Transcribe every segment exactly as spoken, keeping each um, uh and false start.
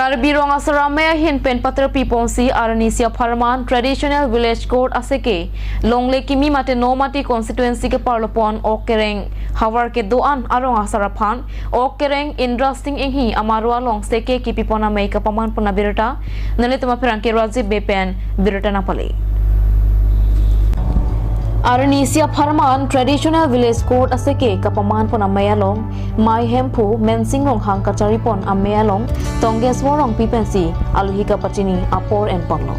Karbi Rong Asar Amei ahin pen paterpi ponsi arnisi apharman Traditional Village Court aseke longle kimi mate Nomati constituency keparlo pon Ok Kereng havar kedo-an arong asar aphan Ok Kereng Indra Singh Enghi amaro along seke kipi pon amei kapaman pon abirta nelitum apherangke Rajiv Bey pen birta nangpale. Arnisi apharman Traditional Village Court aseke kapaman pon amei along Mai Hemphu Mensing Ronghang kachari pon amei along Tonggeswar Rongpi pensi alohi kapachini apor en ponlo.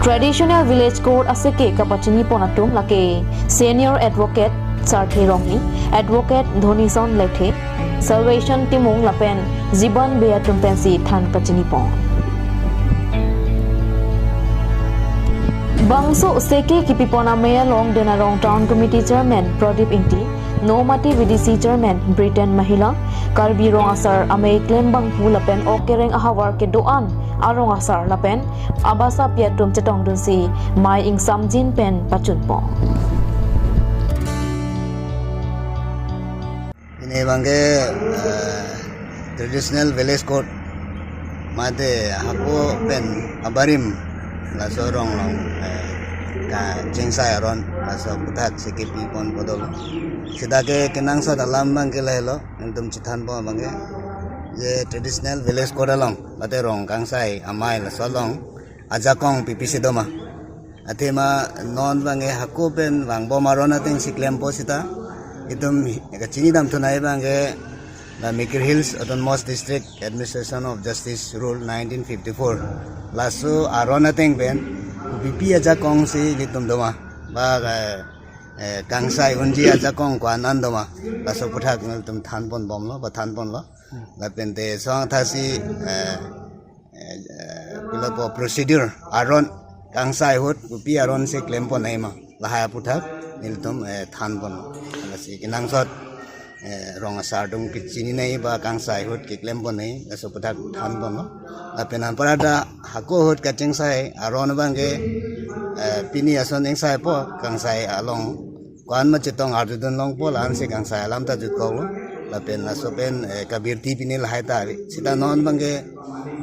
Traditional Village Court aseke kapachini pon atum lake Senior Advocate Sarthe Rongni, Advocate Dhonison Lekthe, Salvation Timung lapen Jiban Bey atum pensi than kachini pon. Bangso seke kipi pon amei along Denarong Town Committee Chairman Pradip Ingti, Nomati V D C Chairman Britain Mahila, Karbi Rong Asar Amei klembangphu lapen Ok Kereng ahavar kedo-an arong asar lapen abasapi atum chetongdunsi mei ingsamjin pen pachun pon. Ini abangke, eh, Traditional Village Court mate hako pen abarim laso rong along, eh, kachingsai aron laso aputhak seke pi pon po dolo. Sitake kenangsot alam abangke lahelo, nelitum chethan pon abangke je Traditional Village Court along mate rong kangsai amei laso along ajakong pipisi doma. Athema non abangke hako pen vangbom aron atengsi klempo seta itum kachini dam thunai abangke la Mikir Hills Autonomous District Administration of Justice Rule nineteen fifty-four. Laso aron ateng pen kopipi ajakong si ilitum doma. Ba, eh, eh, kangsai unji ajakong ko-an an doma. Laso aputhak nelitum than pon bomlo, ba than ponlo. Lapen te song athasi, eh, eh, eh, pilo po procedure aron kangsai ahut kopi aron si klem pon nangji ma, lahai aputhak nelitum, eh, than pon. Lasi kenangsot, eh, rong asar atum kechini nangji ba kangsai ahut keklem pon nangji, laso aputhak than ponlo. Lapen anparta hako ahut kachingsai aron abangke, eh, pini ason ingsai po kangsai along ko-an ma chetong arjudun longpo la-ansi kangsai alam ta jutkoklo. Lapen laso pen, eh, kabirti pini lahai ta ave. Seta non abangke,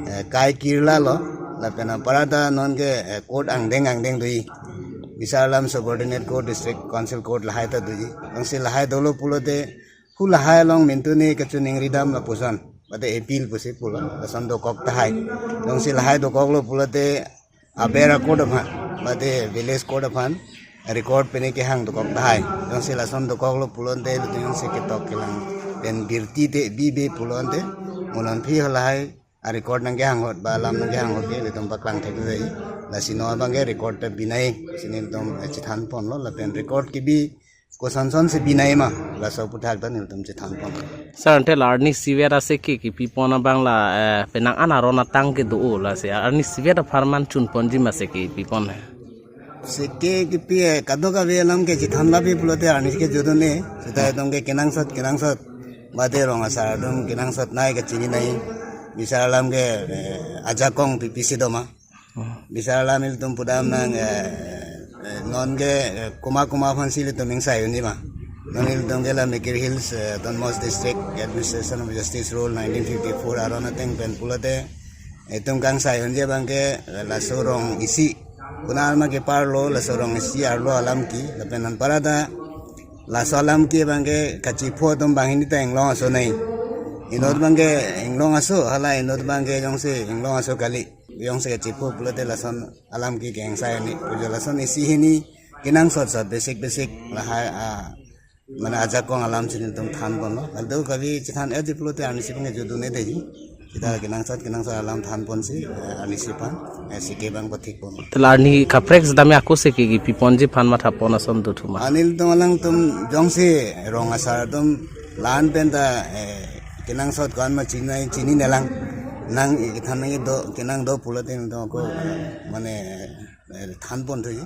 eh, kai kirlalo. Lapen anparta nonke, eh, court angdeng angdeng doji. Bisar alam subordinate court, district council court lahai ta doji. Jongsi lahai dolo pulote hu lahai along mintu ne kachiningri dam lapuson. Mate appeal pusi pulo. Lason dokok tahai. Jongsi lahai dokoklo pulote aber a-court aphan, mate village court aphan record pine kehang dokok tahai. Jongsi lason dokoklo pulote, jongsi ketok kelang pen birti te bibe pulote, mo non aphi halahai a-record nangkehang ahut ba alam nangkehang ahut ke ilitum paklang thekdei. Lasi non abangke record ta bi nangji, si nelitum, eh, chethan ponlo, lapen record kebi koson son si bi nangji ma, laso aputhak ta nelitum chethan pon. Sir, ante la arnisi vet aseke kipi pon abang la, eh, penang an aron atang kedo-o, lasi arnisi vet apharman chun ponji ma seke kipi pon he? Seke kipi, eh, kadokave alam ke chethan labi pulote arnisi ke judun-e, seta itum ke kenangsot, kenangsot. Mate rong asar atum kenangsot nangji kachini nangji. Bisar alam ke, eh, ajakong pipisi doma. Bisar alam ilitum pudam nang, eh, eh, nonke, eh, komat komat aphansi ilitum ingsai unji ma. Non ilitum ke la Mikir Hills, eh, Autonomous District Administration of Justice Rule nineteen fifty-four aron ateng pen pulote itum kangsai unji abangke, eh, laso rong isi. Konat ma keparlo laso rong isi arlo alam ke, lapen anparta laso alam ke abangke kachipho atum banghini ta inglong aso nangji. Inut abangke inglong aso, hala inut abangke jongsi inglong aso kali. Jongsi kachipho pulote lason alam ke kengsai ni. Pujo lason isi hini kenangsot sot basic basic lahai, ah, mane ajakong alam si nelitum than ponlo. Kadokave chethan-etji pulote arnisi abangke judun-e detji. Seta kenangsot kenangsot alam than ponsi, eh, arnisi aphan, eh, seke abang pathik ponlo. Te la arni kaprek seta me ako seke kipi ponji aphan matha pon ason dothu ma? Nelitum alangtum jongsi rong asar atum la-an pen ta, eh, kenangsot ko-an ma chini, chini nanglang, nang, eh, kethan nangji do, kenang do pulote nelitum ako, mane, eh, than pon thuji.